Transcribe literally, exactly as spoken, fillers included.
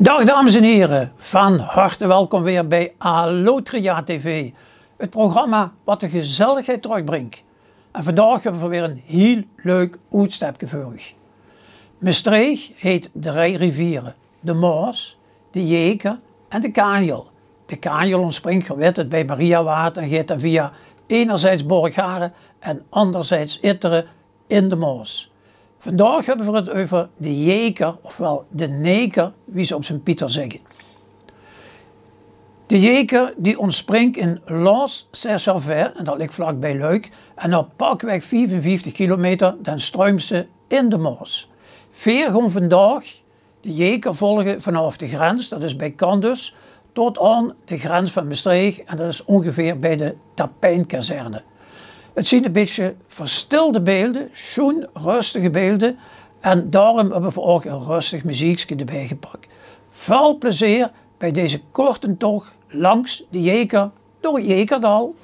Daag dames en hiere, van harte welkom weer bij Alotria T V, het programma wat de gezelligheid trökbrink. En vandaag höbbe v'r weer ein hiel leuk oetstepke veur uch. Mestreech heet drie riviere: de Maos, de Jeker en de Kanjel. De Kanjel óntspringk, geer wit het, bij Mariawaert en geit dan via enerzijds Borgharen en anderzijds Itteren in de Maos. Vandaag höbbe v'r het euver de Jeker, ofwel de Neker, wie ze op zien Pieter zègke. De Jeker die óntspringk in Lens-Saint-Servais, en dat lik vlak bij Luik, en op pakweg viefenvieftig kilometer dan struimp ze in de Maos. Veer gaon vandaag de Jeker volge vanaaf de grens, dat is bij Candus, tot aan de grens van Mestreech, en dat is óngeveer bij de Tapijnkazerne. Het zien ein bietje verstilde beelde, sjoen rustige beelde, en daorum höbbe v'r ouch ein rustig meziekske d'rbij gepak. Väöl plezeer bij deze korte toch langs de Jeker door Jekerdal.